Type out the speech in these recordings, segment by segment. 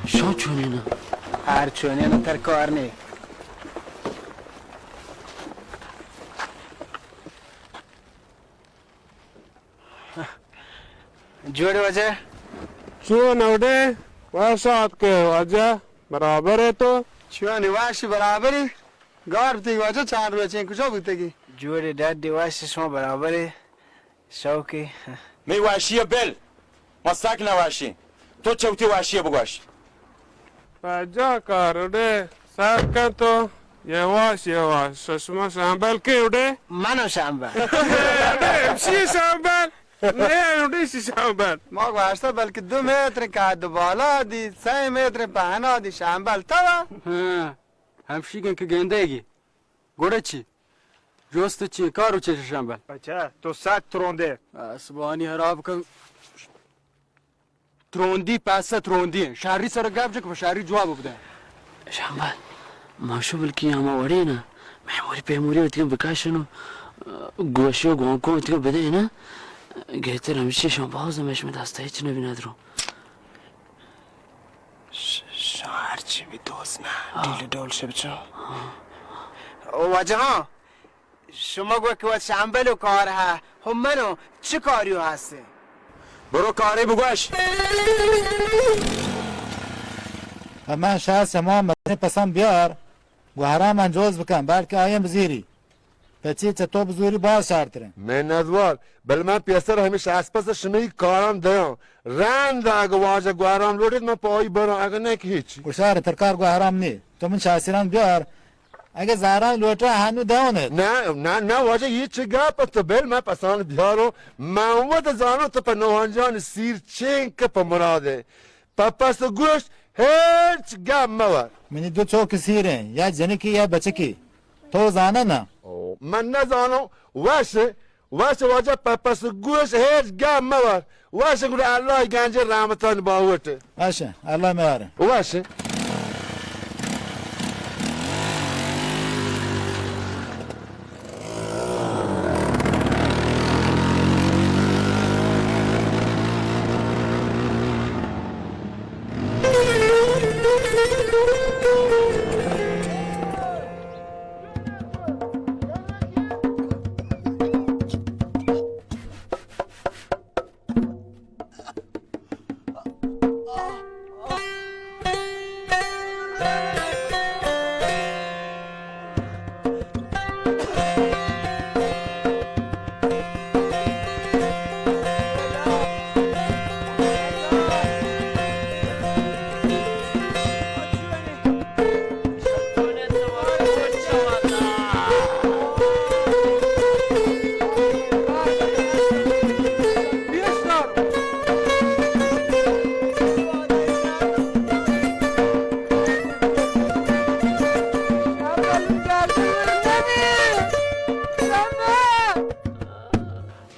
شو چونین؟ هر چونین تر کار نی. جوڑ ئے واجہ؟ چون ئے وڑے؟ وش آتکے واجہ، برابر ئے تو؟ چونی وش، برابر ئے. گار بوتگی واجہ، چار روچ ایں کجا بوتگی؟ جوڑ ئے ڈڈ ئے، وش ئے، شما برابر ئے؟ شوقی. می واشی ءَ بل، ما سک نہ واشیں. تو چہ وتی واشی ءَ بگوش. پجا کارڈے سک کن تو، یواش یواش. شما شامبل کے اڈے؟ منو شامبل. اڈے، ہمشی شامبل. نے، اڈے شی شامبل. ما گوشتا بلکہ دو متر قد بالا دی، سئے متر پہنا دی شامبل تو. ہاں، ہمشی گن کہ گندے گی. گڑا چی؟ جست چی؟ کارو چش شامبل؟ اچھا، تو سک تروندے. آسمانی حراب کن. تروندی پسہ تروندی. شہری سر گپ جک، شہری جواب بدے. شامبل، ما شو بلکی ہما وڑے نا. میموری پیموری وتی بکاشنو. گوشو گونکو وتی بدے نا. گہتر ہمشی شما باز ہمیش میں دستا ہچ نبی ندرو. ش-، شما ہرچی بی دوست نہ، آہ. ڈیل ڈول شب چو. آہ. او واجہ ہاں، شما گو کہ وت شامبل و کار ہا، ہو منو چہ کاریو ہستے؟ برو کارے بگوش. من شاہ شما مزن پسند بیار، گوہرام من جوز بکن، بلکہ آیم بزیری. پچی چہ تو بزوری باز شارتریں. منتوار، بل من پیسر ہمیش آسپاس شمئی کاران دیاں. رند اگہ واجہ گوہرام لوٹیت، من پہ آئی براں، اگہ نہ کہ ہچ. گوشار ترکار گوہرام نی. تو من شاسران بیار. اگہ زاران لوٹا ہنو دیونت. نہ، نہ، نہ واجہ، یہ چہ گپ تو بل من پسان بیارو. من وت زانو تو پہ نوہان جان سیر چینک پہ مرادے. پہ پس گوشت ہیچ گپ مہ ور. منی دو چوک سیریں، یا جنکی یا بچکی. تو زانہ نا؟ او، من نہ زانو. وش، وش واجہ، پہ پس گوش ہیچ گپ مہ ور. وش گڑا اللہ گنج رحمتان باوٹ. وش، اللہ میار. وش.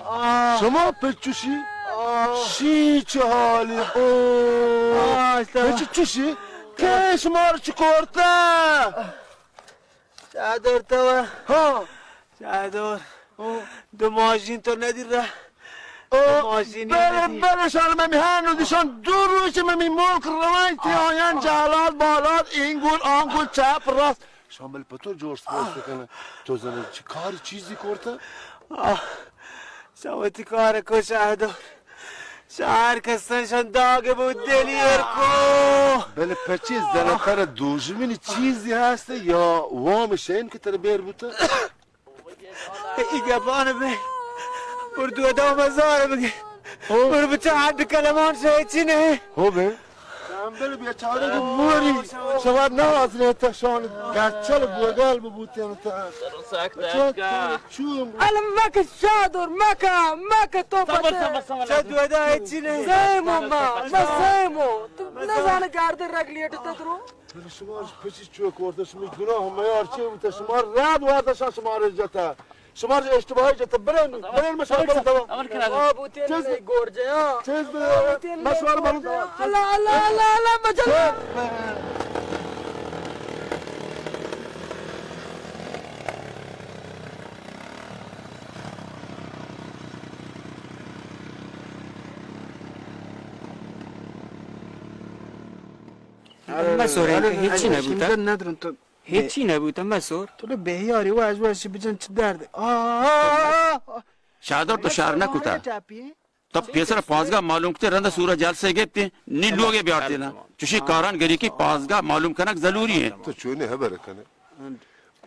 آہ. شما پچوشی؟ آہ. شی چه حالی؟ اوه. آه، اصلاً. پچوشی؟ که شما رو چی کرده؟ چادر تو؟ ها. چادر. آه. دو ماشین تو ندی را؟ آه. دو ماشین بله، ندی. بله، شان من هنو دیشان دو روز من می ملک روان تی آه. آیان جالات بالات، این گل، آن گل، چپ، راست. شامل پہ تو جوڑ سپورت کنه. تو زنه چه کاری چیزی کرته؟ آه، شوتی کار کو شاهدور. شهر کسن شان داگ بود دلی ارکو. بله پچی زنه تر دوژمنی چیزی هسته یا وام شین که تر بیر بوته؟ ای گپان بے. اردو ادا مزار بگے. ہو. اور بچہ ہڈ کلمان سے چی نہیں. ہو بے. شامبل بیچارہ کہ موری سواد نہ حاصل ہے تشان گچل گوگل ببوتے ہیں تا. سخت ہے کا. چون؟ الم مکہ شادور مکہ، مکہ تو صبر، پتہ. صبر، صبر. چہ دودا ہے چی نہیں. زیمو ما، ما زیمو. تو نزان گارد رگلیٹ تدرو. شما پچی چوک ورته، شما گناه میار چی بوته؟ شما رد ورته، شما شما جتا، شما اشتباهی جتا. برین، برین، ما شما برین تمام. آ، بوتین چیز گورجه ها. چیز بوتین ما شما برین تمام. الله، الله، الله، الله، بچا. مسور، هیچی نبوته. ندارم تو. هیچی نبوته، مسور. تو بهیاری و از وش بجن چه درد. آه، آه، آه، آه. شهدار تو شهر نکوته. تو پیسر پازگاه معلوم کتے، رند سورا جلسه گپتے، نی لوگے بیارتے نا. چوشی کاران گری کی پازگاه معلوم کنگ ضروری ہے. تو چونے خبر کنے؟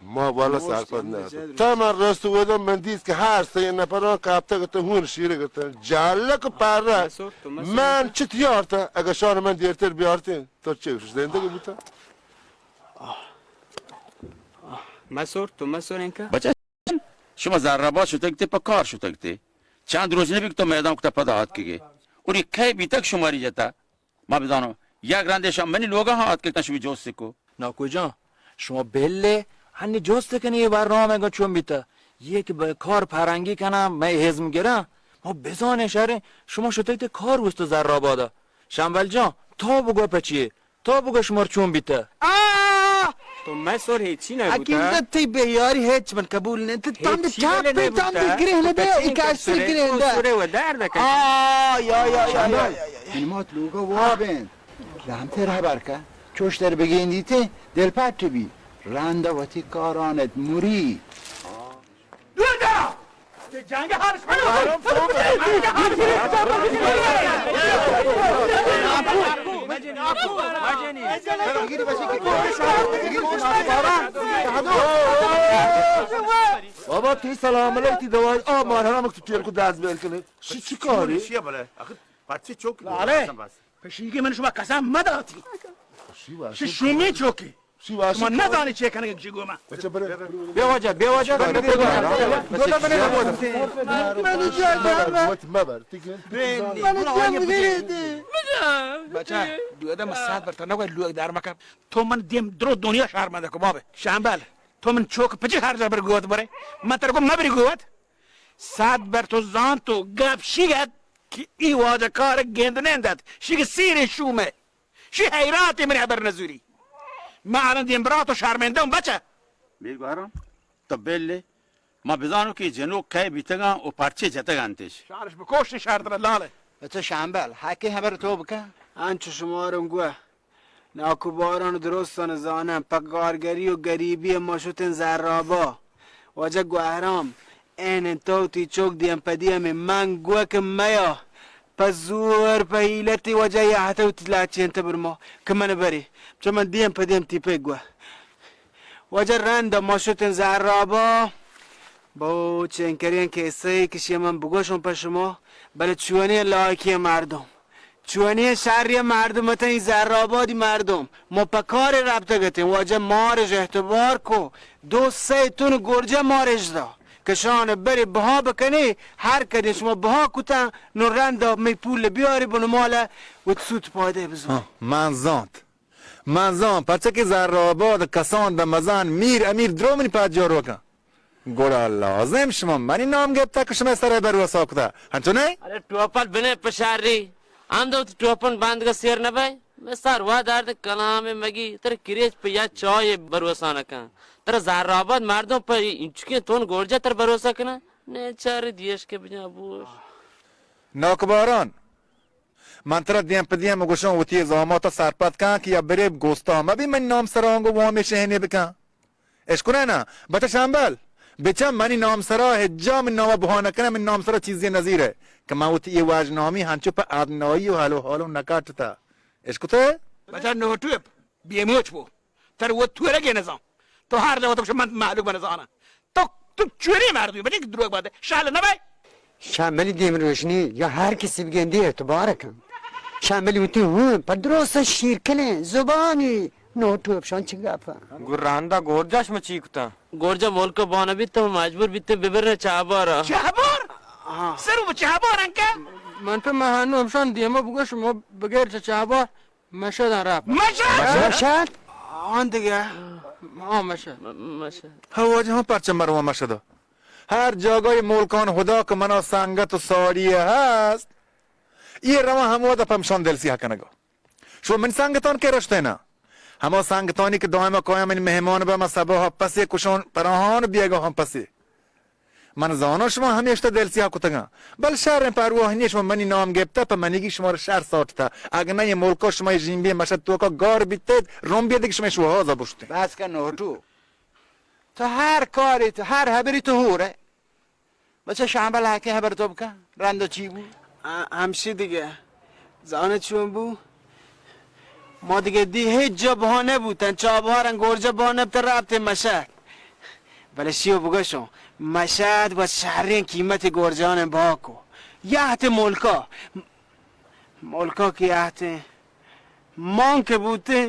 ما والا سرپد نہ اتو. تا من رست ودم، من دیست کہ ہر سه نفران کپتگ اتن، ہون شیر گتن. جلک پرک. من چت یارتن؟ اگه شان من دیرتر بیارتین، تو چه زندگی بوتن؟ مسور، تو مسور انکا؟ بچه، شما زراباد شتگتے، پہ کار شتگتے. چند روچ نبی کہ تو میدان کتا پدا آتکگے. اور یہ کئے بیتگ شماری جتا؟ ما بزانو، یک رندے شما منی لوگا ہاں آتکگتن، شمی جوست کو. ناکو جان، شما بلے ہنی جوست کنی، یہ برنامہ گو چون بیتا؟ یہ کہ بہ کار پرنگی کنم، میں ہزم گرم. ما بزانیں شریں، شما شتگتے کار وستو زرابادا. شمبل جان، تو بگو پچیے، تو بگو شمار چون بیتا؟ آہ! تو مسور، ہیچی نبوتا. حقیقت تی بہیاری ہیچ من قبول نہیں. تو تند چاپی، تند گرہ نہ دے، ایک اشتر گرہ نہ دے. سورے و درد کن. آہ، یا، یا، یا، یا، یا، یا. این مات لوگا وابن. لامتر خبر کن. چوشتر بگیندیتے، دل پٹ بی. رند وتی کارانت مری. دور جا! یہ جنگ حالش بابا، تی سلام علیک، تی دوائی آب مار حرام، تو تیر کو دست بیر کنه. شی چی کاری؟ شی بله. آخه پرچی چوک؟ لاله. پشیگی من شما قسم مداتی. شی شومی چوکی. شی واشی شما نزانی چه کنگی چی گوما. اچھا، برے. بیا واجہ، بیا واجہ. مبر، مبر. بچہ، دو دم سات بر تنگا لوگ دار مکن. تو من دیم درو دنیا شرمنده کو بابه. شمبل، تو من چوک پچی خرجا بر گوت برے. من تر کو مبری گوت. سات بر تو زان تو گپ شیگت کہ ای واجہ کار گند نندت. شیگ سیر شومه. شی حیرات من خبر نزوری. ما الان دیم برات و شرمنده اون بچه. میرگوهران، تو بله. ما بزانو که جنوک کئے بیتگان و پرچه جتگانتش. شارش بکوشت شهر در لاله. بچه شمبل، حقی خبر تو بکن. انچو شمارم گوه. ناکوباران و درستان زانن، پہ کارگری و گریبی ما شتن زرابا. واجہ گوهرام، این تو تی چوک دیم پہ دیم من گوه که میا. پہ زور، پہ حیلتی واجہ یا حتی وتی لاچین تبر ما که من بری. چو من دیم پہ دیم تی پہ گوه. واجہ رند ما شتن زرابا. بو چنکرین کیسه کشی من بگوشم پہ شما. بله چونی لایکی مردم. چونیں شریں مردم اتن، ای زرآبادی مردم. ما پہ کارے رپتگ اتیں، واجہ مارش اعتبار کو، دو سئے تن گرجہ مارش دا. کشان برے بہا بکنے، ہر کدیں شما بہا کتن، نو رندا می پول بیاری بنو مالا وت سوت پایدہ بزن. ہاں، من زانت. من زان، پرچا کہ زرآباد کسان دہ مزن میر امیر درو منی پجار وکن. گڑا لازم شما منی نام گپتا کہ شما سر بروسا کتا. ہنچو نہ؟ ارے ٹوپل بنے پشاری. ہم دو ٹوپن بندگا سیر نہ بے. میں سر وا درد کلام مگی تر کریچ پہ یا چائے بروسا نہ کن. تر زرآباد مردم پہ انچکیں تون گورجا تر بروسا کنا. نے چار دیش کے بجا بوش. ناکباران، من ترا دیم پہ دیم گوشاں، وتی زاماتا سرپد کن کہ یا برے گوستا مبی، منی نام سرا آنگو وامی شہنے بکن. اشکنئے نا، بچہ شمبل، بچہ منی نام سرا ہجا منی نام بہا نکنہ، منی نام سرا چیزی نزیرہ کہ من وتی اے واجنامی ہنچو پہ ادنایی و حل و حالو نکٹتا. اشکتہ؟ بچہ نوٹوپ، بیموچ بو. تر وت تورگے نزان. تو ہر جا وت گوش من مہلوک بہ نزاناں. تو، تو چوری مردمی بچے کہ دروگ باتے. شال نہ بے. شمبلی دیم روشنی یا ہر کسی بگندی اعتبار کن. شمبلی وتی ہوں پہ درست شیر کنیں زبانی نوٹوپ شان چی گپا. گراندا گورجاش مچی کتا. گورجا ملک بانہ بیت تو مجبور بیت ببرن چہبارا. چہبار؟ ہاں. سرو چہبار انکا؟ من پہ مہنو ہمشان دیما بگوش ما بغیر چہ چہبار مشہداں رپت. مشہد؟ مشہد؟ آن دگہ؟ ہاں، مشہد۔ م-، مشہد۔ ہو واجہ، ہاں، پرچہ مروان مشہد۔ ہر جاگہ ملکان ہدا کہ منا سنگت و ساڑی ہست، یہ روان ہمودا پمشان دل سیاہ کنگا۔ شما منی سنگتان کہ رشتینا؟ ہما سنگتانی کہ دائما کایا منی مہمان با، ما سباہا پسے کشان پراہان بیگا ہم پسے۔ من زاناں شما ہمیشتہ دل سیاہ کتگاں، بل شریں پرواہ نیست، شما منی نام گپتہ، پہ منیگی شما را شر ساٹتہ۔ اگہ نہ، یہ ملکا شما یہ ژیمبی مشہد توکا گار بیتید، رم بیدگ شما شوہازا بشتیں۔ بس کن نوٹو، تو ہر کاری، تو ہر ہبری تو ہورے۔ بچہ شامبل، ہکیں ہبر تو بکن، رندا چی بو؟ آ، ہمشی دگہ۔ زانہ چون بو؟ ما دگہ دی ہچ جا بہا نبوتن، چابہارن گورجا بہا نبتن، رپتن مشہد۔ بلے شیو بگشوں، مشہد و شریں قیمت گورجان بہا کو۔ یہت ملکا، ملکا کہ یہت مان کہ بوتیں،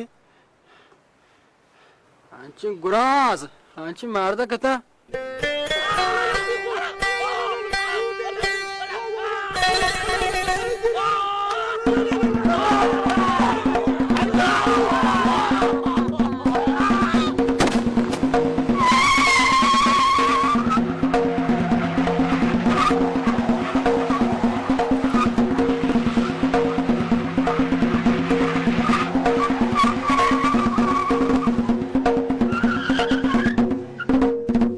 انچیں گراز، انچیں مرد کتا۔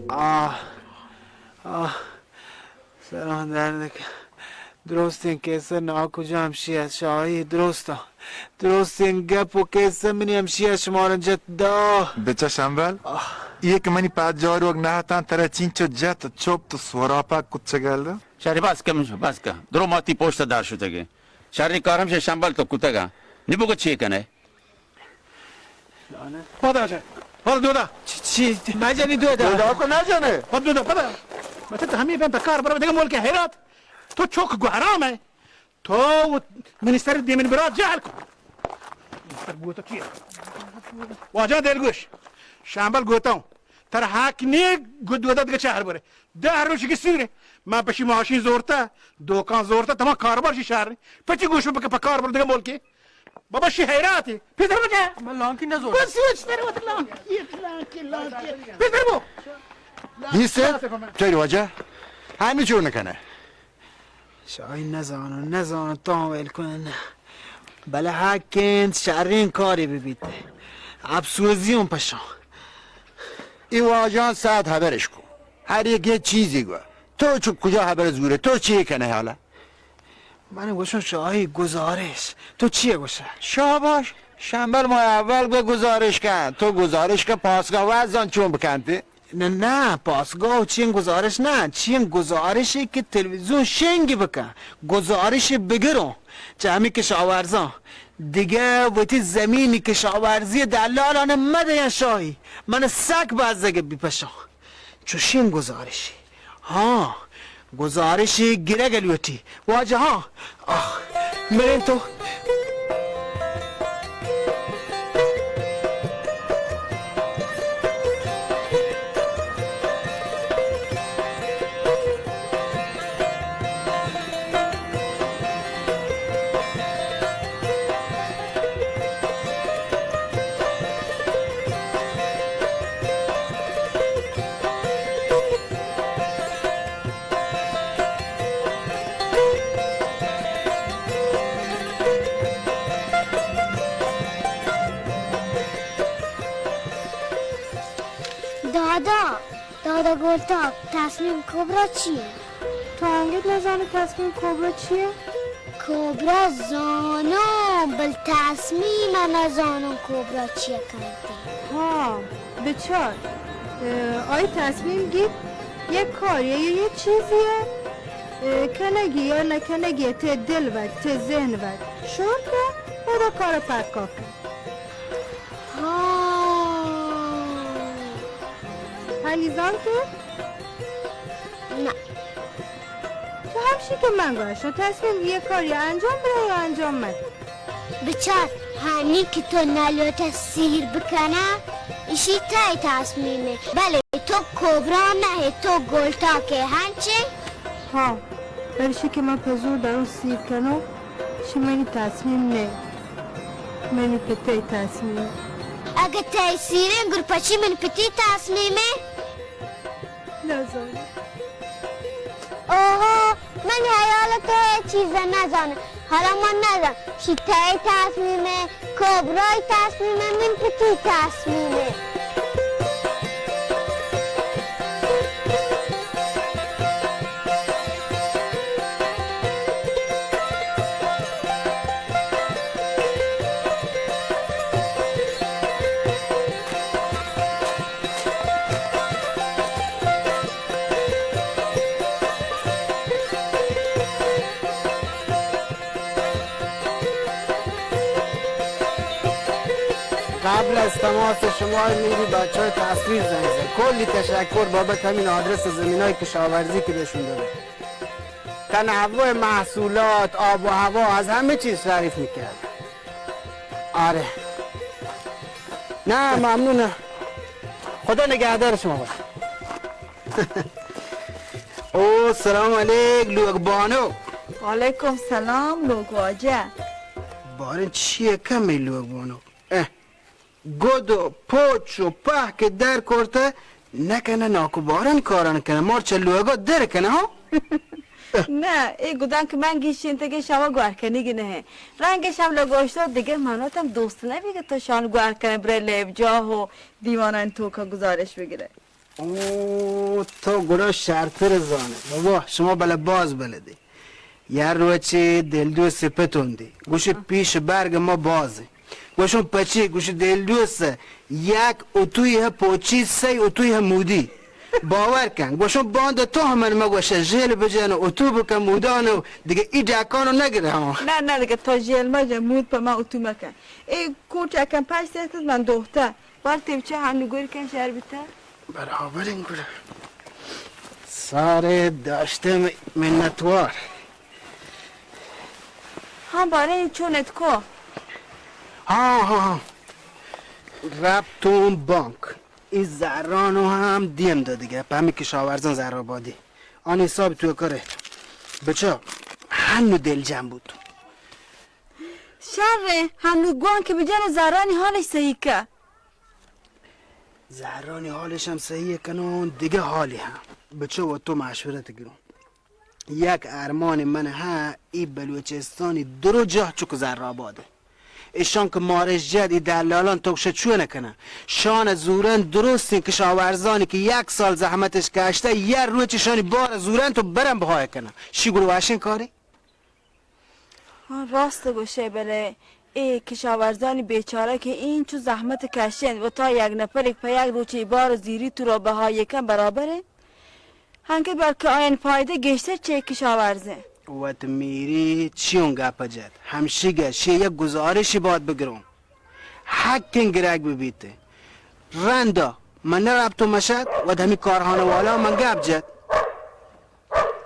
آہ، آہ، سران درد کن۔ درستیں کیسہ ناکجا ہمشی است شاہی، درستاں۔ درستیں گپ و کیسہ منی ہمشی است، شمارا جت دا۔ بچہ شمبل، آہ۔ یہ کہ منی پاد جاروگ نہ تاں، ترا چینچو جت، چپ تو سوراپا کت چگل دا۔ شری بس کن، بس کن۔ درو ماتی پوشت دار شتگے۔ شری کارم شے شمبل تو کتگا۔ نبو کو چی کنے؟ پدا جا۔ پدا دودا۔ چی، چی؟ نہ جانی دودا۔ دودا کو نہ جانے۔ پدا دودا، پدا۔ بچہ تو ہمیں پہ کار برو دگہ ملک حیرات۔ تو چوک گو حرام ہے۔ تو و منی سر دیمن برات جہل کو۔ منی سر گوتا چیئے؟ واجہ دلگوش۔ شامبل گوتا ہوں۔ تر حق نیے گو دودا دگہ چہر برے۔ دہ روچ کی سیرے۔ من پشی ماشین زورتا، دوکان زورتا، تمام کاربار شی شہر۔ پچی گوش پہ، پہ کاربار دگہ ملکی۔ بابا شی حیرات ہے۔ پیسر بچا۔ من لانکی نہ زور۔ بس سوچ تر وت لانکی، لانکی، لانکی۔ پیسر بو۔ ہی سے، چری واجہ۔ ہمی چون کنے۔ شاہی نزاناں، نزاناں، تاں ویل کن نہ۔ بلے حق انت شریں کارے ببیت۔ افسوزی اوں پشاں۔ ای واجہاں ساعت حبرش کو۔ ہر یک یک چیزی گو۔ تو چو کجا حبر زورے؟ تو چی کنے حالا؟ من گوشم شاہی گزارش۔ تو چی گوشے؟ شاباش۔ شمبل ما اول گو گزارش کن۔ تو گزارش کن پاسگاہ وزان چون بکنتے؟ نہ، نہ، پاسگاہ و چین گزارش نہ، چین گزارشی کہ تلویزیون شنگ بکن، گزارش بگروں، چہ ہمیں کشاورزاں دگہ وتی زمینی کشاورزی دلالان مدین شاہی، من سک بزگ بی پشاں۔ چوشین گزارشی۔ ہاں، گزارشی گرگ لوٹی۔ واجہ ہاں، آہ، مرین تو۔ دادا، دادا گلتاک، تصمیم کبرا چیئے؟ تو انگت نزانے تصمیم کبرا چیئے؟ کبرا زاناں، بل تصمیم نزاناں کبرا چیئے کنتے۔ ہاں، بچار۔ اه، آئی تصمیم گیت یک کاریے یا یک چیزیے، اه، کنگی یا نکنگی تے دل وت، تے ذہن وت شور کن، پدا کار پکا کن۔ ہاں۔ ہنی زانتے؟ نہ۔ تو ہمشی کہ من گوشاں، تصمیم یک کاری انجام بدے یا انجام مدے۔ بچار، ہنی کہ تو نلوٹے سیر بکنے، اشی تئی تصمیمے، بلے تو کبرا نہ ئے، تو گلتاکے، ہنچے؟ ہاں، پرشی کہ من پہ زور درون سیر کنوں، شی منی تصمیم نہ، منی پتئی تصمیم۔ اگہ تئی سیریں گڑا پچی من پتی تصمیمیں؟ نزاناں۔ اوہو، من حیال تو اے چیز نزاناں۔ حالا من نزاناں، شی تئی تصمیمیں، کبرای تصمیمیں، من پتی تصمیمیں۔ قبل از تماس شما میری بچه‌های تصویر زنگ زد. کلی تشکر بابت همین آدرس زمینای کشاورزی که بهشون داده. تنوع محصولات، آب و هوا، از همه چیز تعریف می‌کرد. آره. نه، ممنونم. خدا نگهدار شما باشه. او، سلام علیک، لوگ بانو. وعلیکم سلام، لوگ واجه. بارین چیه کمی لوگ بانو؟ اه. گد و پوچ و پهک در کرته، نکنه ناکو باران کاران کنه، مار چه لوگا در کنه ها؟ نه، ای گدان که من گیشینتگه شما گوار کنیگی نه. رنگش هم لگوشتو دیگه من وتم دوست نبی که تو شان گوار کنه بره لیب جاه و دیوانان توکا گزارش بگیره. او، تو گڑا شرتر زانے. بابا، شما بلے باز بلدی. یا روچے دلدوست پتوندی. گوشی پیش برگ ما بازیں. گوشون پچی، گوشی دلدوست یک اتوی ہے پوچی، سی اتوی ہے مودی. باور کن. گوشون باند تو ہمن مگوشه، ژیل بجن و اتو بکن مودان و دیگه ای ڈکانو نگره ها. نه، نه، دیگه تو ژیل مجن، مود په من اتو مکن. ای کوٹ یکم پشت من دوخته. بار تیوچه هنو گور کن شهر بیته. برابرین گوره. سارے داشتم منتوار. ها بارین چونت کو؟ ها، ها، ها. ربطون بانک. ای زرانو هم دیم دا دیگه. په همی کشاورزان زر آبادی. آن حساب تو کره. بچه هنو دل جمع بود. شر، هنو گوان که بجن و زرانی حالش صحیح که. زهرانی حالش هم صحیح کنون، دیگه حالی هم. بچه و تو مشورت گرون. یک ارمان من ها، ای بلوچستانی درو جاه چک زر آباده. ایشان که مارش جد، ای دلالان تو گوشه چونه کنه. شان زورن درستین کشاورزانی که یک سال زحمتش کشته، یه روچ ایشانی بار زورن تو برن بهای کنه. شی گروه وشین کاری؟ ها، راست گوشه، بله ای کشاورزانی بیچاره که این چو زحمت کشند و تا یک نفر یک په یک روچی بار زیری تو را بهای کن برابره؟ هنگه بلکه آیان فایده گیشتر چه کشاورزه. وت میری چیون گپ جد؟ همشیگه شی یک گزارشی باد بگرون. حقین گرگ ببیت. رندا من نرفت و مشد و دمی کارخانه والا من گپ جد.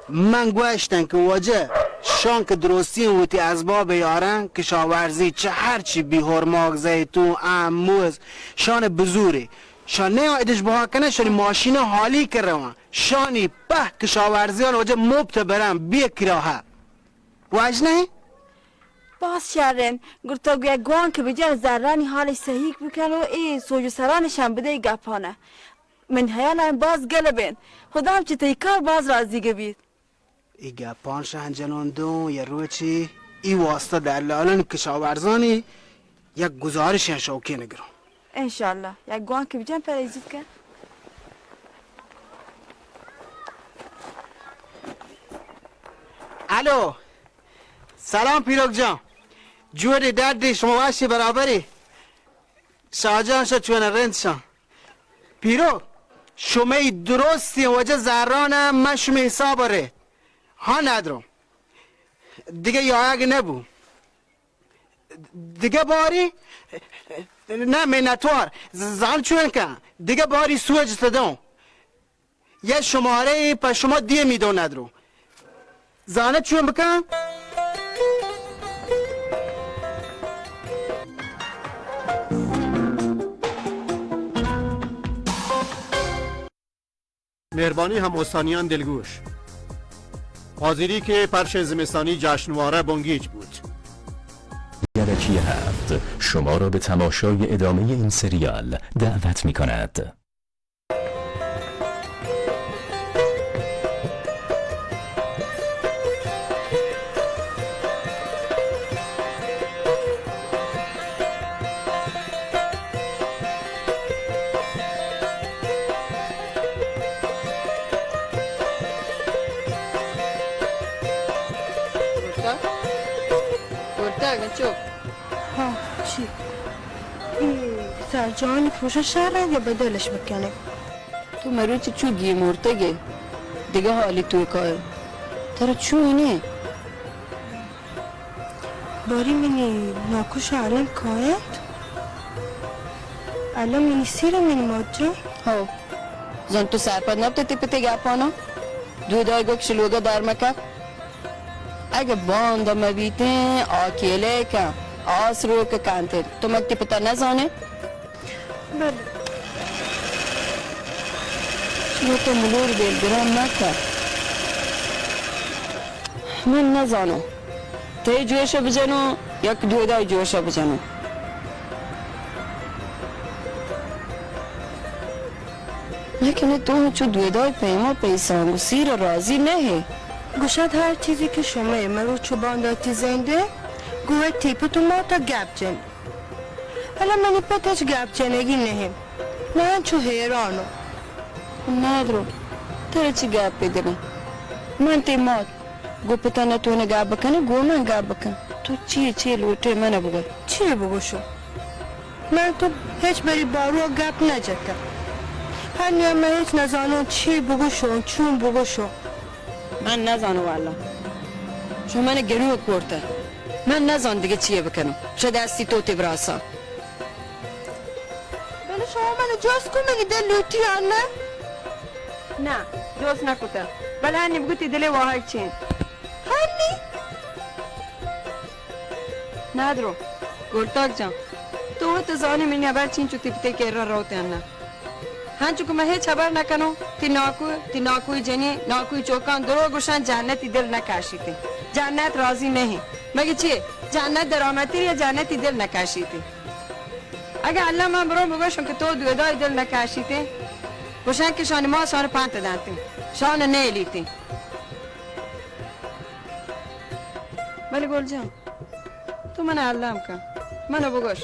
من گوشتن که واجه شان که درستی وتی اسباب یارن، کشاورزی چه هرچی بی، هرماغ، زیتون، ام، موز، شان بزوری. شان نه ادش بها کنه، شانی ماشین حالی که روان. شانی په کشاورزیان واجه مبت برن، بی کراهه. واج نه؟ باز شرن، گر تو گویا گوان که بجن زرانی حالش صحیح بکن و ای سوج و سرانش هم بده ای گپانه. من حیالم باز گل بین. خدا هم چه تئی کار باز راضی گبیت. ای گپان شهن جنون دون، یه روچی ای واسطه دلالان کشاورزانی یک گزارش شوقی نگرون. انشاءالله. یک گوان که بجن پر ایزید کن. الو. سلام پیروک جان. جوڑی ڈاڈی، شما واشی برابری؟ شاجان شا چونه رند شان. پیرو، شمئی درستی وجه زرانه، من شمئی حساب ره. ها ندرم. دیگه یایگ نبو. دیگه باری؟ نه، منتوار. ز-، زان چون کن. دیگه باری سوج تدون. یه شماره په شما دیه میدون ندرو. زانه چون بکن؟ مهربانی هم استانیان دلگوش. حاضری که پرش زمستانی جشنواره بنگیج بود. سی و هفت شما را به تماشای ادامهٔ این سریال دعوت می‌کند. گلتاک؟ گلتاک، چپ. ها، چی؟ اے سرجانی پوشا شر یا بدلش بکنه؟ تو مروچی چو گی مرتگے، دگہ حالی تو کائے. ترا چو نے؟ باری منی ناکوش الم کاینت. الم منی سیر منی ماجا. ہو. زن تو سرپد نبتے تی پتے گپانا؟ دو دای گوک شلوگا در مکا. اگہ باندا مبیتیں، آ کیلے کن، آس روک کنتے. تو مگتی پتا نزانے؟ بلے. شما تو ملور دلگران مکن. من نزانو. تئی جوش بجنو، یک دودای جوش بجنو. لیکن تو چو دودای پیما پیسان گو سیر راضی نہ ہے. گوشت ہر چیزی کہ شما مروچ و بانداتی زنده، گوه تی پت و ماتا گپ جن. حالا منی پت ہچ گپ جنگی نہ ہے. من چو حیرانو. نادرو، ترا چی گپ دنی؟ من تی مات. گو پتا نتونے گپ بکنے، گو من گپ بکن. تو چی، چی لوٹے من بگو؟ چی بگوشو؟ من تو ہچ بری بارو گپ نجتا. ہنیا من ہچ نزانو چی بگوشو، چون بگوشو. من نزانو واللہ. شما من گنوک برتا. من نزان دیگه چیه بکنم. شد استی تو تی براسا. بلے شما من جست کو منی دل لوٹی آن نه؟ نه، جست نکتا. بلے ہنی بگو تی دل واہگ چین. ہنی؟ نادرو، گلتاک جان، تو وت زانی منی ہبر چین چو تی پتے کرا روتے آن نه. ہنچو کہ من ہچ ہبر نکنو، تی ناکو، تی ناکوی جنی، ناکوی چوکان درو گوشان جنتی دل نکاشیتے. جنت راضی نہیں. مگه چیه؟ جنت درآمدتر یا جنتی دل نکاشیتے. اگه اللہ من برو بگوشم کہ تو دودای دل نکاشیتے، گوشن کہ شان ما شان پانت دانتے، شان نیلیتے. بلے گل جان، تو من الم کن، من بگوش،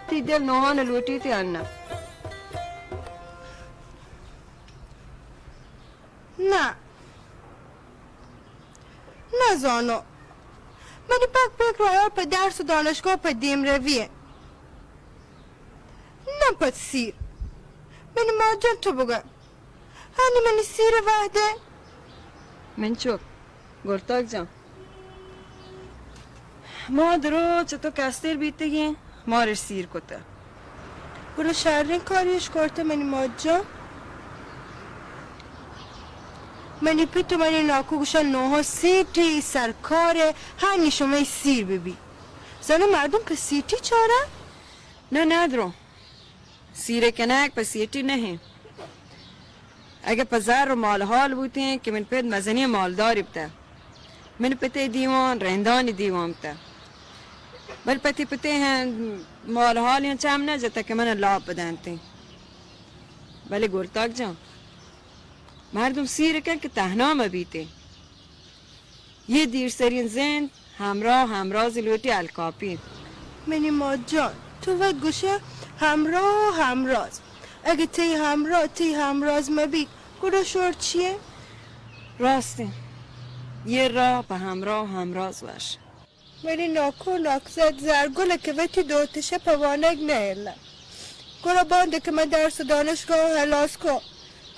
تی دل نوحان لوٹیتے آن نه؟ نه. نزانو. منی پک پک رایار پہ درس و دانشگاہ پہ دیم روی. نه پہ سیر. منی ماجان تو بگو. ہنی منی سیر وہدے. من چک، گلتاک جان. ما دو روچ تو کستر بیتگیں، مارش سیر کتہ. گڑا شریں کاریش کرتہ منی ماجان. منی پت و منی ناکو گوشن نوحا سیٹی سرکارے، ہنی شمئے سیر ببی. زانو مردم پہ سیٹی چارہ؟ نہ، نادرو. سیر کنگ پہ سیٹی نہ انت. اگہ پہ زر و مال حال بوتیں کہ من پت مزنیں مالداری بوتہ. من پتے دیوان رندانی دیوان بوتہ. بل پتی پتے ہیں مال حالی چم نہ جتہ کہ من لاپ بدنتیں. بلے گلتاک جان، مردم سیر کن کہ تہنا مہ بیتیں. یہ دیرسرین زند ہمراہ ہمراز لوٹی الکاپی. منی مات جان، تو وت گوشے ہمراہ و ہمراز. اگہ تئی ہمراہ تئی ہمراز مہ بیت، گڑا شور چیے؟ راستیں، یہ راہ پہ ہمراہ و ہمراز وش. منی ناکو ناکزد زرگل کہ وتی دوتشہ پہ وانگ نئیلہ. گڑا باندے کہ من درس و دانشگاہ ہلاس کو،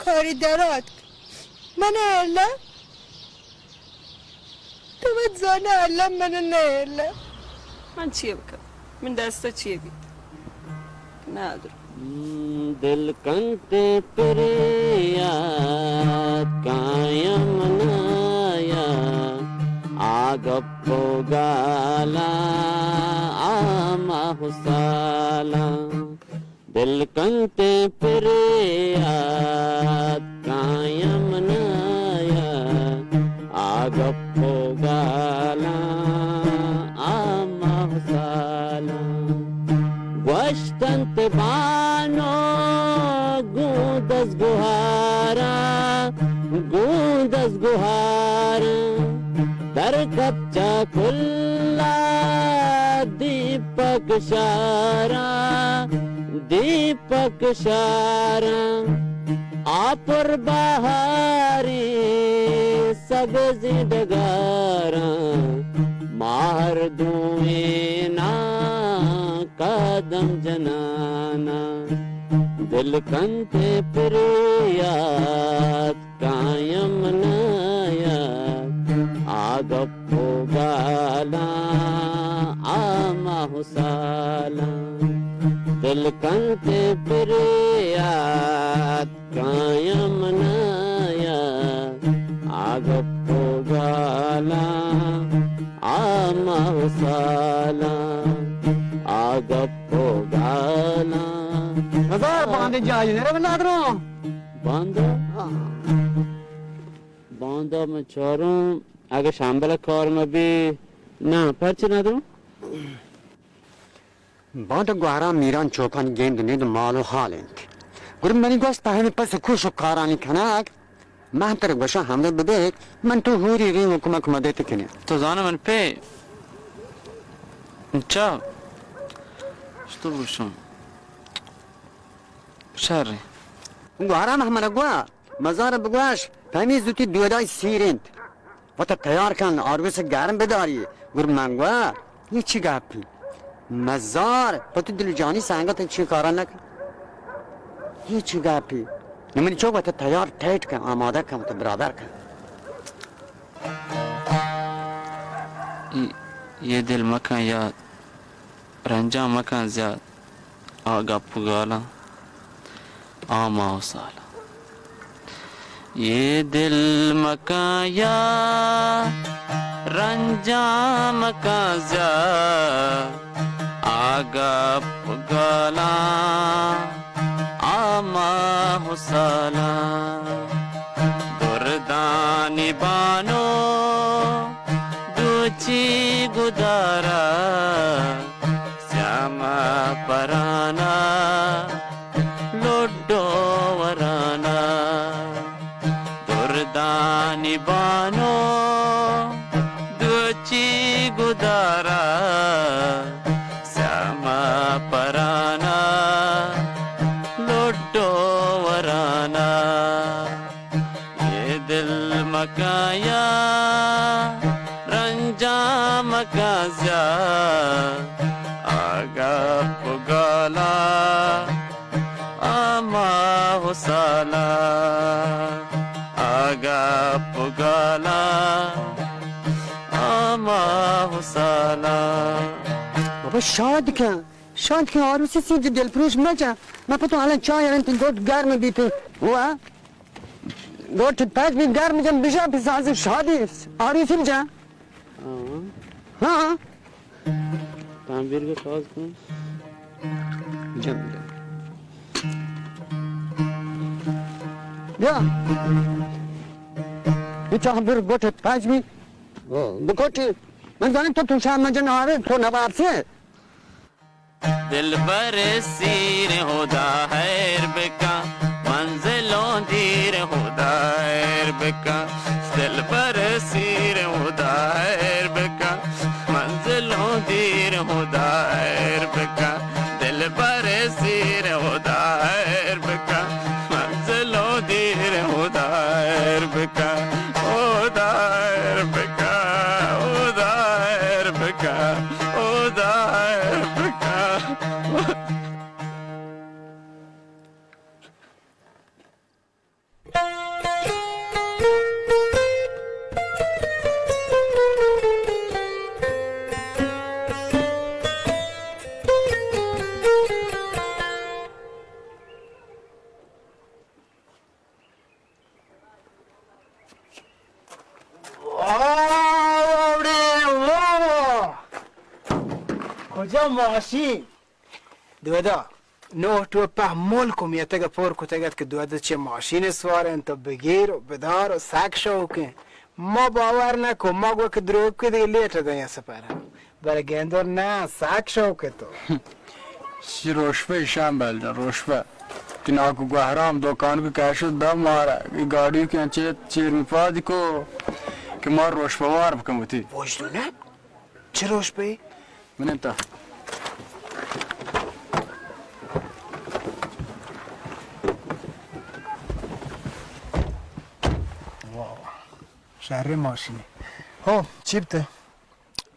کاری دراتک، من ایلہ. تو وت زانہ الم من نئیلہ. من چیے بکنم؟ من دستا چیے بیت؟ نادر. دل کنتے پریات کایم نایا، آ گپ و گالا، آ ماہ و سالا. دل کنتے پریات کایم نایا، آ گپ و گالا، آ ماہ و سالا. دزگوھاراں، گوں دزگوھاراں، در کپچا کلا دیپک شاراں، دیپک شاراں، آ پر بہاری سبزیں ڈگاراں، ما ہر دوئیناں قدم جناناں، دل کنت پریات کایم نیات، آ گپ و گالاں، آ ماہ و سالاں، دل کنت پریات کایم نیات، آ گپ و گالاں، آ ماہ و سالاں، آ گپ و گالاں۔ نزار باندے جائی نہ رو نادرو۔ باندا؟ ہاں۔ باندا من چاروں، اگہ شامبل کار مہ بی، نہ، پرچہ نادرو؟ باندا گوہرام میران چوپانی گند نند مال و حال انت۔ گڑا منی گوست پہ ہمے پس و کوش و کارانی کناک، من ترا گوشاں ہمراہ ببیت، من تو ہوری ریم و کمک مدت کنیں۔ تو زانہ من پہ چا شتو گوشم۔ شر۔ گوہرام ہمراہ گوا۔ مزار بگوش، پہ ہمے زوتی دودائی سیر انت۔ وتا تیار کن، آروس گرم بداری۔ گڑا من گوا، اے چی گپی؟ مزار، پہ تو دل جانی سنگت چی کارا نکن؟ اے چی گپی؟ نمنی چوک وتا تیار ٹائٹ کن، آمادہ کن، وتا برابر کن۔ اے، اے دل مکن یاد، رنجاں مکن زیاد۔ آ گپ و گالاں، آ ماہ و سالاں۔ اے دل مکن یاد، رنجاں مکن زیاد۔ آ گپ و گالاں، آ ماہ و سالاں۔ دردانی بانو دوچی گدارا، سیاہ ماہ پرانا لڈو ورانا۔ دردانی بانو دوچی گدارا، سیاہ ماہ پرانا لڈو ورانا۔ اے دل مکن یاد، رنجاں مکن زیاد۔ آ گپ و گالاں، آ ماہ و سالاں۔ آ گپ و گالاں، آ ماہ و سالاں۔ بابا شاد کن، شاد کن، آروسی سیر دلپروش مکن۔ من پہ تو الان چاہ یارن، تئی گوٹ گرم بیت۔ وا۔ گوٹ پچ بی گرم جن بجا بی ساز شادی آروسی بجا۔ ہاں۔ ہاں۔ تانبیر کو ساز کن۔ جن بجا۔ بیا۔ یہ تانبیر گوٹ پچ بی۔ بکوٹی۔ من زانم تو تو شام مجن آوے تو نوار سے۔ دلبر سیر ہدا ہیر بکن، منزلوں دیر ہدا ہیر بکن۔ دلبر سیر ہدا ہیر بکن، منزلوں دیر ہدا ہیر بکن۔ دلبر سیر ہدا ہیر بکن، منزلوں دیر ہدا ہیر بکن۔ ہدا ہیر بکن، ہدا ہیر بکن۔ او دائر بکن۔ واہ، واہ، واہ۔ کجا ماشین؟ دودا، نو ٹوپہ ملک و میتگ پر کتگ ات کہ دودا چہ ماشین سوار انت و بگیر و بدار و سک شوق انت۔ ما باور نکو، ما گو کہ دروگ کہ دیگہ لیٹ دیں سفر۔ بلے گندور نہ، سک شوق تو۔ شی روشبہ شامبل جان، روشبہ۔ ناکو گوہرام دکان کو کشت دا مارا، ای گاڑی کہ انچے چیر می پاد کو کہ مار روش پوار بکن وتی۔ وجدونه؟ چه روش پی؟ من انت۔ واہ واہ۔ شہر ماشینی۔ ہو، چی بتے؟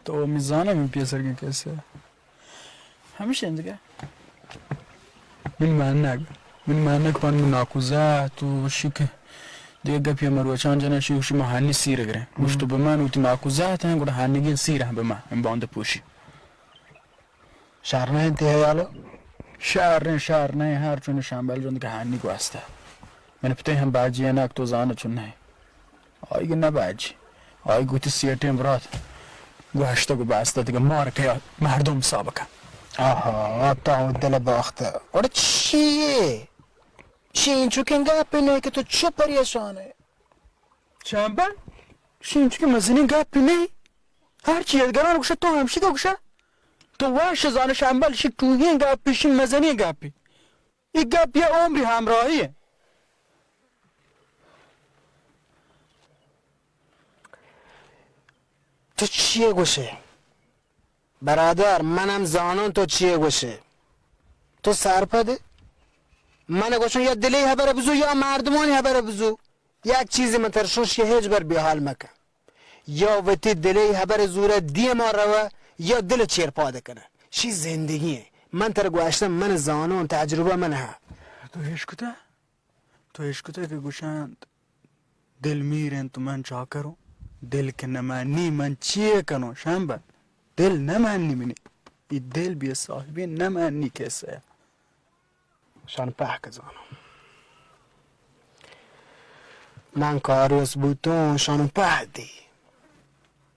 تو می زانه من پیسر کے کیسے؟ ہمیش انت دگہ۔ من مانگ، من مانگ پان من ناکوزہ تو شک دگہ گپی مروچان جنہ شی شما ہانی سیر گرے۔ گوشت بہ من وتی ناکوزہ تن گڑا ہانگین سیر ہم بہ من ان باند پوشی۔ شہر نہ انت ہیالو؟ شہر نہ، شہر نہ، ہر چون شامبل جند کہ ہانی گواستا۔ من پتے ہم باجی انک تو زانہ چون نہ۔ آئی نہ باجی۔ آئی گوتی سیٹیں برات۔ گوشتگ و باستا دگہ مار کیا مردم حساب کن۔ آہا، تا دل باخت۔ اور چیے؟ چی انچکیں گپے نہ کہ تو چو پریشان ئے؟ چمبل؟ چی انچکیں مزنیں گپے نہ؟ ہر چی ادگران گوشہ تو ہمشی کا گوشہ؟ تو وش زانہ شمبل شی ٹوہیں گپے، شی مزنیں گپے۔ ای گپ یا عمری ہمراہی ئے۔ تو چیے گوشے؟ برادر، من ہم زانوں تو چیے گوشے۔ تو سرپدے؟ من گوشوں یا دلی ہبر بزو یا مردمانی ہبر بزو۔ یک چیزی من ترشوش کہ ہیچ بر بیحال مکن۔ یا وتی دلی ہبر زورہ دیما روہ یا دل چیر پاد کنہ۔ شی زندگی ئے۔ من تر گوشتم من زانوں، تجربہ من ہا۔ تو ہیش کتہ؟ تو اشکتہ کہ گوشنت، دل میر انت و من چاکروں، دل کہ نمانی من چیے کنوں؟ شمبل، دل نمانی منی، ای دل بے صاحبی نمانی کسہ۔ شان پہک زانوں۔ من کاریوس بوتوں، شان پہ دی۔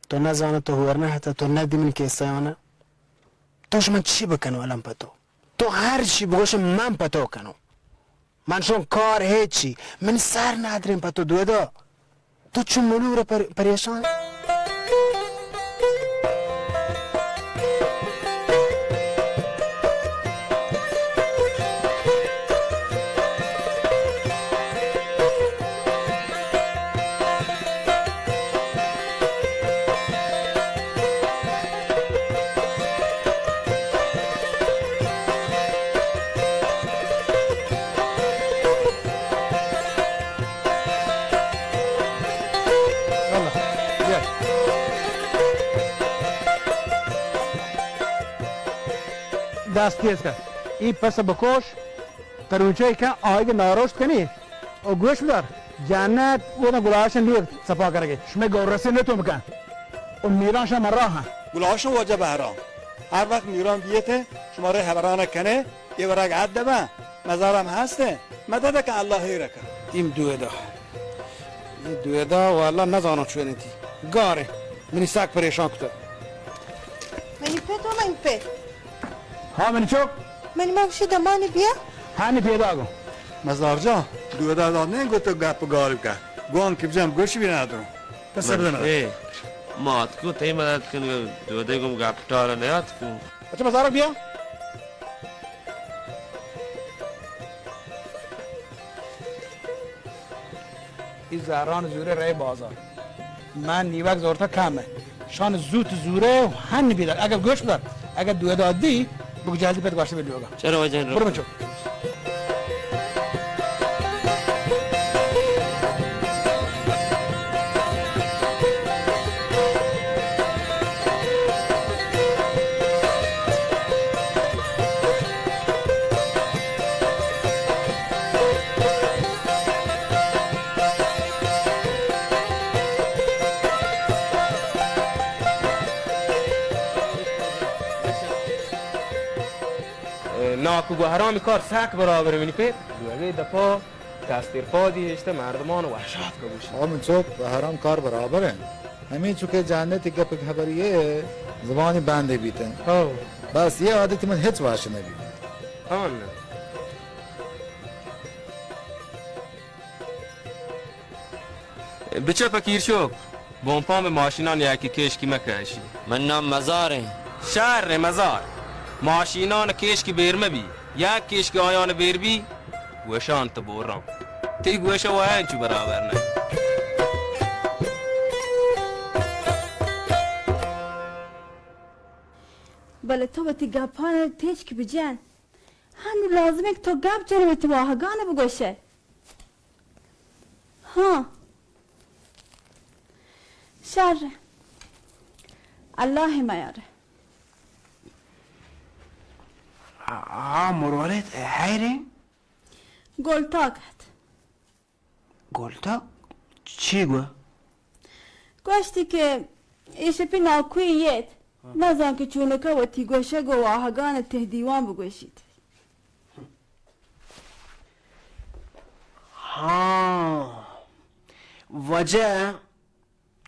تو نزانہ، تو ہور نہ ہتہ، تو ندی من کسہ آنہ۔ تو شمن چی بکنو الان پہ تو؟ تو ہر چی بگوش من پہ تو کنوں۔ من شون کار ہیچی۔ من سر ندریں پہ تو دودا۔ تو چو ملور پر-، پریشان۔ دست تیز کن۔ ای پس بکوش۔ تروچے کن آیگ ناروشت کنی و گوش بدار، جنت اودا گلاشن لوگ سپا کرگے۔ شمے گورسے نتو بکن و میران شما راہ۔ گلاشن واجہ بہرام، ہر وقت میران بیتے، شما رے ہبران کنے، یہ ورگ عد بہ، مزارم ہستے، مدد کن اللہ ہی رکن۔ ایم دویدا۔ ایم دویدا واللہ نزانو چونی تی۔ گارے، منی ساک پریشان کتا۔ منی پت و منی پت۔ ہاں، منی چوک۔ منی مگشی دمانی بیا۔ ہانی پیدا گو۔ مزار جان، دودا داد نہیں گو تو گپ گال کا۔ گوان کی بجم گوش بھی نہ درو۔ پس من بدن۔ اے، مات کو تی مدد کن، دودا گم گپ ٹال نیات کو۔ اچھا، مزار بیا۔ ای زہران زورے رئے بازار۔ من نیوک زورتا کم ہے۔ شان زوت زورے و ہن بیدار۔ اگر گوش بدار، اگر دودا دی، بگو جلدی پت گوشت بی لوگا۔ چلو واجہ۔ برو بچو۔ ناکو گوہرام کار سک برابر منی پت۔ دوگے دپا کستر پادی ہشتہ مردمان وحشت کبوشی۔ آ من چوک گوہرام کار برابر ہیں۔ ہمیں چونکہ جاننے تی گپ خبری ہے، زبانی بندے بیتن۔ ہو۔ بس یہ عادت من ہچ واش نبی۔ ہاں۔ بچہ پکیر چوک، بونپان بہ ماشینان یکی کیشکی مکشی۔ من نام مزار ہیں۔ شر مزار۔ ماشینان کیشکی بیر مبی۔ یک کیشکی آیان بیر بی، گوشان تو بوران. تی گوش ءَ وایاں چو برابر نہ. بلے تو وتی گپان ءَ تچک بجن. ہنو لازم انت کہ تو گپ جن، وتی واہگان ءَ بگوش ئے. ہاں. شر. اللہ میار. آ، آ، مروارید، حیریں؟ گلتاک ات. گلتاک؟ چی گو؟ گوشتی کہ اے شپی ناکوئی یت. ہاں. نزان کہ چونکا وتی گوشگ و واہگان تہ دیوان بگوشیت. ہاں، وجہ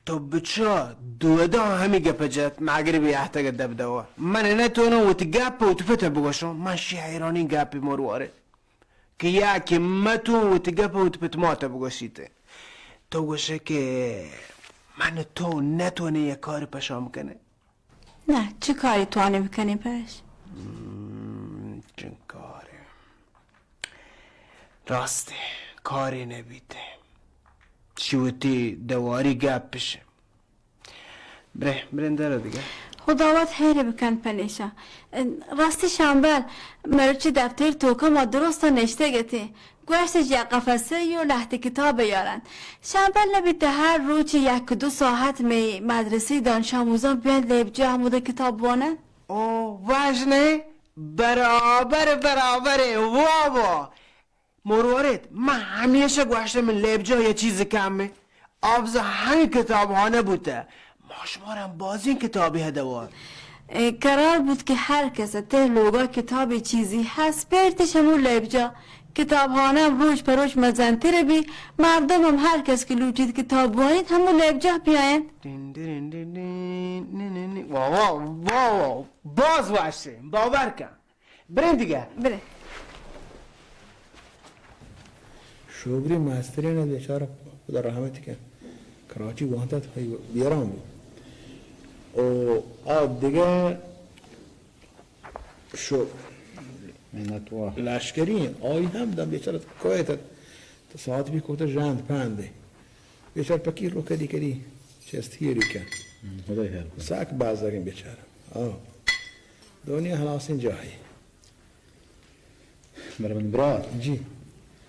تو بچا دوداں ہمی گپ جت، مغربی اہتگ دب دوا. من نتوناں وتی گپ وتی پت بگوشاں، من شی حیرانی گپی مروارے کہ یا کہ متو وتی گپ وتی پت مات بگوشیت. تو گوشے کہ من تو نتونی یک کار پشام کنے. نہ، چه کاری توانی بکنی پش؟ ہم، چه کاری؟ راستی، کاری نبیت. چی وتی دواری گپش. برے، برے در دیگه. خداوند خیر بکن پنیشا. راستی شامبل، مروچی دفتر توکا ما درست نشته گتی. گوشتش یک قفسه یو لهتی کتاب بیارند. شمبل نبیت هر روچ یک دو ساعت می مدرسی دانش آموزان بیاند لیبجا همود کتاب وانند؟ او، واجنه؟ برابر، برابر، وا وا. مروارید، من همیشه گوشته من لیبجا یه چیز کمه. آبزا همین کتابخانه بوته. ما شما را هم بازین کتابی هدوار. اه، قرار بود که هر کس ته لوگا کتابی چیزی هست، بیرتش همو لیبجا. کتابخانه هم روچ په روچ مزنتر بی، مردم هم هر کس که لوٹید کتاب بوانید، همو لیبجا بیاین. دین، دین، دین، دین، نی، نی، نی. وا، وا، وا، وا. باز واشتیم، باور کن. بریں دگہ. برے. شوگری مسترین بیچارہ، خدا رحمت کن. کراچی وانتا تو بیران بود. او آ دگہ شو منت وا. لشکری آئی ہم دم بیچارہ کویت. تو ساعت بھی کوتا جاند پاندے. بیچار پکیر رو کدی کدی چست ہیری کن. ہم، خدای خیر کن. ساک بازارین بیچار. آ. دنیا ہلاسین جاہی. بلے من برات. جی.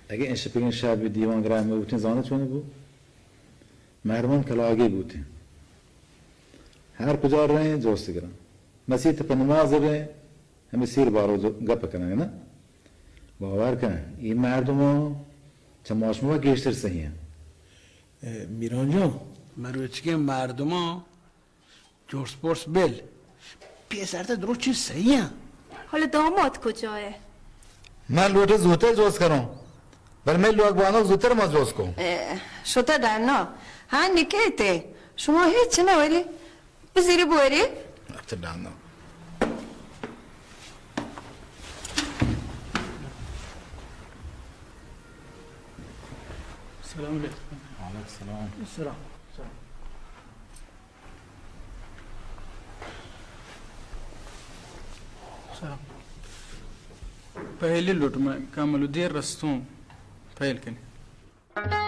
اگہ انشپگین شب دیوان گرام بوتین زانت چون بو؟ مردمان کلاگی بوتین. ہر کجا رہیں جوست گران. مسیت پہ نماز رہیں، ہمیں سیر بارو جو گپ کنن نا. باور کن، یہ مردمان چہ ما شما گیشتر صحیح ہیں. اے، میران جان، مروچگیں مردماں جرس پرس بل. پیسر تے درو چی صحیح ہیں. حال داماد کجائے؟ من لوٹے زوتر جوس کروں، بل میں لوگ بانو زوتر ما جوس کو. اے، شتا ڈرنا. ہاں، نکے تے. شما ہیچ نہ وری. بزیری بوری. اچھا، ڈانا. السلام علیکم. وعلیکم السلام. السلام. السلام. پہلی لوٹ میں کامل دیر رستوں پہل کنی.